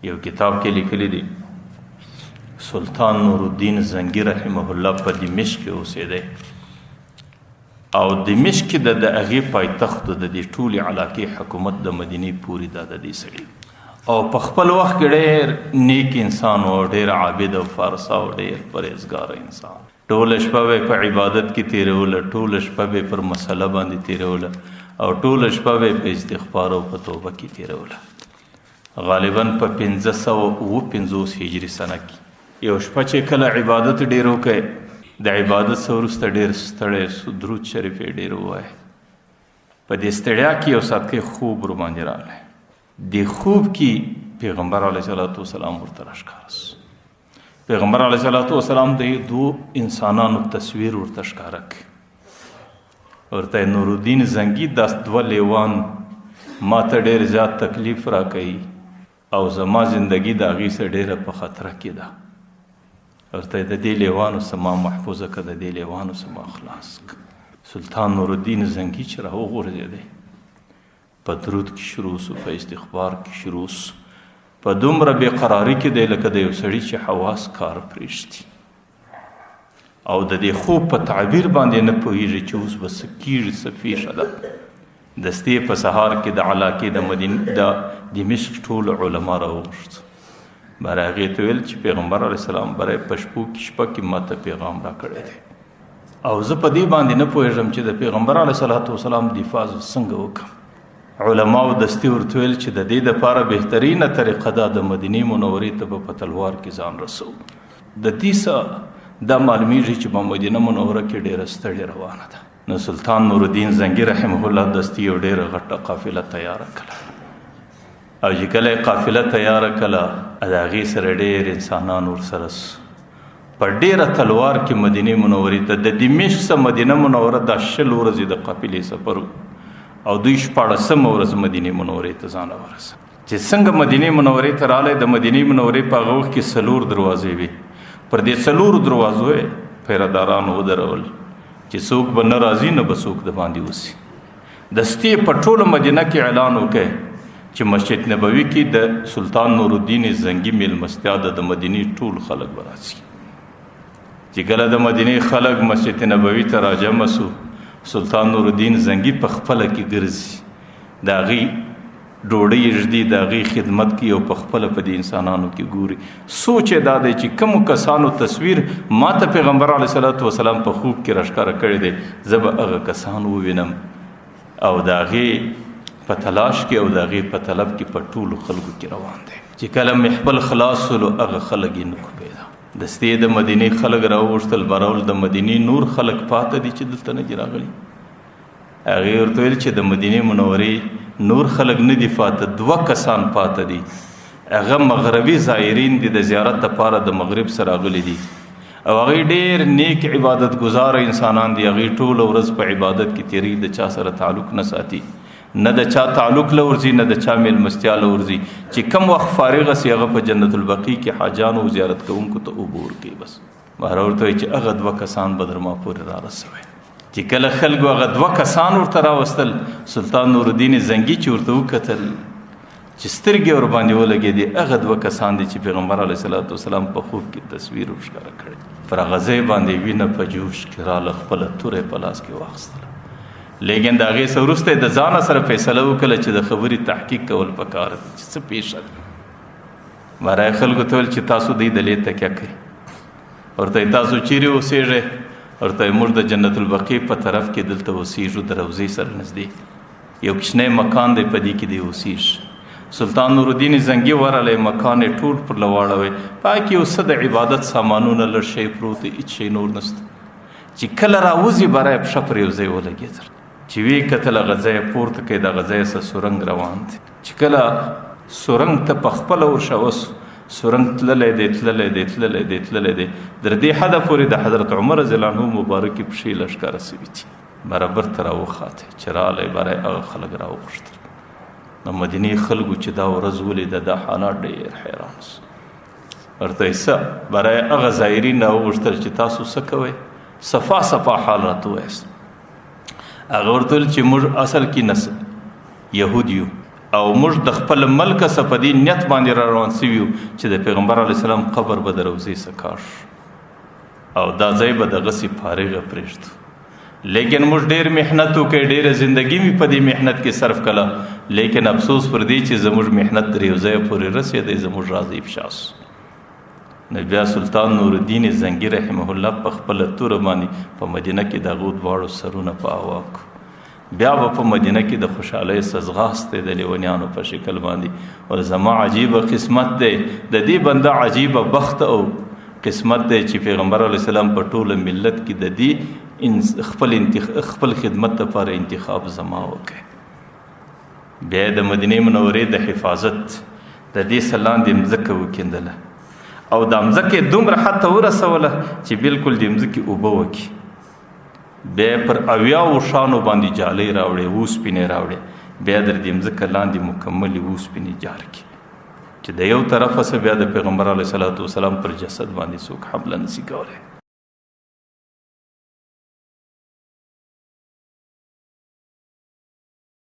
یو کتاب کې لیکلي دي، سلطان نورالدین زنګي رحمه الله په دمشق کې اوسېدی او دمشق کې د هغې پایتخت د دې ټولې علاقې حکومت د مدینې پورې دا د دې سړي، او په خپل وخت کې ډېر نیک انسان و، ډېر عابد او فارسا او ډېر پرهېزګار انسان. ټوله شپه به یې په عبادت کې تېروله، ټوله شپه به یې پر مسله باندې تېروله، او ټوله شپه به یې په استغفار او په توبه کې تېروله. غالبا په 557 هجري سنه کې یو شپه چې کله عبادت ډېر وکړي، د عبادت څخه وروسته ډېر ستړی سو، درود شریف یې ډېر ووایه. په دې ستړیا کې یو ساعت کې خوب ورباندې راغلی. دې خوب کې پیغمبر علیه الصلاة والسلام ورته راښکاره سو. پیغمبر علیه الصلاة والسلام د دوو انسانانو تصویر ورته ښکاره کړ. ورته یې نورالدین زنګي دا دوه لیوان ما ته ډېر زیات تکلیف راکوي او زما زندګي د هغې څخه ډېره په خطره کې ده. ورته یې د دې لیوانو څخه ما محفوظه کړه، د دې لیوانو څخه ما خلاص کړه. سلطان نورالدین زنګي چې راوغورځېدی، په درود کې شروع سو، په استغفار کې شروع سو، په دومره بېقراري کې دی لکه د یو سړي چې حواس کار پرېږدي، او د دې خوب په تعبیر باندې نه پوهېږي چې اوس به څه کېږي، څه پېښه ده. دستې په سهار کې د علاقې د مدینې د دمشق ټول علما راوغوښت. باره هغې ته ویل چې پیغمبر علیه السلام باره په شپو کې شپه کې ما ته پیغام راکړی دی، او زه په دې باندې نه پوهېږم چې د پیغمبر علیه الصلاة والسلام دفاع زه څنګه وکړم. علماو دستي ورته ویل چې د دې دپاره بهترینه طریقه دا د مدینې منورې ته به په تلوار کې ځان رسوو. د دې څه دا معلومیږي چې په مدینه منوره کې ډېره ستړې روانه ده. نو سلطان نورالدین زنګي رحمه الله دستي یو ډېره غټه قافله تیاره کړه، او چې کله یې قافله تیاره کړه، د هغې سره ډېر انسانان ورسره سو. په ډېره تلوار کې مدینې منورې ته د دمشق څخه مدینه منوره دا 20 ورځې د قافلې سفر و، او دوی 16مه ورځ مدینې منورې ته ځان ورسه. چې څنګه مدینې منورې ته راغلی، د مدینې منورې په هغه وخت کې 4 دروازې وې. پر دې 4 دروازو یې پیرهداران ودرول چې څوک به نه راځي نه به څوک د باندې وسي. دستي په ټوله مدینه کې اعلان وکړ چې مسجد نبوي کې د سلطان نورالدین زنګي میلمستیا ده، د مدینې ټول خلک به راځي. چې کله د مدینې خلک مسجد نبوي ته راجمع سو، سلطان نورالدین زنګي په خپله کې ګرځي، د هغې ډوډۍ ږدي، د هغې خدمت کوي او په خپله په دې انسانانو کې ګوري. سوچ یې دا دی چې کومو کسانو تصویر ما ته پیغمبر علیه الصلاة والسلام په خوب کې راښکاره کړی دی، زه به هغه کسان ووینم، او د هغې په تلاش کې او د هغې په طلب کې په ټولو خلکو کې روان دی. چې کله محفل خلاص سولو، هغه خلک یې نه کو پیدا. دستې د مدینې خلک راوغوښتل، برول د مدینې نور خلک پاته دي چې دلته نه دي راغلي. هغې ورته ویل چې د مدینې منورې نور خلک نه دي پاته، 2 کسان پاته دي. هغه مغربي زایرین دي، د زیارت لپاره د مغرب سره راغلي دي، او هغې ډېر نیک عبادت ګزار انسانان دي. هغې ټوله ورځ په عبادت کې تېرېږي، د چا سره تعلق نه ساتي، نه د چا تعلق له ورځي، نه د چا میلمستیا له ورځي. چې کم وخت فارغه سي هغه په جنت البقیع کې حاجانو او زیارت کوونکو ته اوبه ورکوي. بس بهر ورته وایي چې هغه 2 کسان به در ما پورې را رسوي. چې کله خلکو هغه 2 کسان ورته راوستل، سلطان نورالدین زنګي چې ورته وکتل، چې سترګې ورباندې ولګېدې، هغه 2 کسان دي چې پیغمبر علیه الصلاة والسلام په خوب کې تصویر ورښکاره کړی. پر هغه ځای باندې وینه په جوش کې راله، خپله توره یې په لاس کې واخیستله. لیکن د هغې څخه وروسته یې د ځانه سره فیصله وکړه چې د خبرې تحقیق کول پکار دي چې څه پېښه ده. برای خلکو ته ویل چې تاسو دې دلې تکیه کوئ، ورته یې تاسو چیرې اوسېږئ؟ ورته یې موږ د جنت البقیع په طرف کې دلته اوسېږو، د روضې سره نږدې یو کوچنی مکان دی، په دې کې دی اوسېږي. سلطان نورالدین زنګي ورغلی، مکان یې ټول پر لواړوی، په هغې کې یو څه د عبادت سامانونه لږ شی پروت دی، هېڅ شی نور نشته. چې کله راوځي برای پښه پر یو ځای ولګېدل، چې ویې کتل هغه ځای پورته کوي، دغه ځای څخه سورنګ روان دی. چې کله سورنګ ته په خپله ورشوه سو، سورنګ تللی دی، تللی دی، تللی دی، تللی دی، تر دې حده پورې د حضرت عمر رضی الله عنه مبارکې پښې له ښکاره سوي دي. برابر ته راوخاته، چې راغلی بری هغه خلک راوغوښتل. د مدینې خلکو چې دا ورځ ولیده، دا حالات ډېر حیران سو. ورته یې څه برای هغه زایرین راوغوښتل چې تاسو څه کوئ، صفا صفا حال راته ووایاست. هغه ورته وویل چې موږ اصل کې یهود یو، او موږ د خپل ملک څخه په دې نیت باندې را روان سوي یو چې د پیغمبر علیه السلام قبر به د روضې څخه کاش او دا ځای به دغسې فارغه پرېږدو. لیکن موږ ډېر محنت وکړ، ډېره زندګي مې په دې محنت کې صرف کړه، لیکن افسوس پر دې چې زموږ محنت تر یو ځایه پورې رسېدی، زموږ راز افشا سو. نو بیا سلطان نورالدین زنګي رحمه الله په خپله توره باندې په مدینه کې د هغو دواړو سرونه په هوا کړو. بیا به په مدینه کې د خوشحالۍ څه ځغاست دی د لیونیانو په شکل باندې. او زما عجیبه قسمت دی، د دې بنده عجیبه بخت او قسمت دی چې پیغمبر علیه السلام په ټوله ملت کې د دې خپل خدمت لپاره انتخاب زما وکړي. بیا د مدینې منورې د حفاظت د دې څه لاندې مځکه وکیندله او دا مځکه یې دومره حد ته ورسوله چې بالکل د مځکې اوبه وکړي. بیا پر 70 اوښانو باندې جالۍ راوړې، اوسپنې راوړې، بیا در دې مځکه لاندې مکملې اوسپنې جار کړي چې د یو طرفه څخه بیا د پیغمبر علیه الصلاة والسلام پر جسد باندې څوک حمله نسي کولی.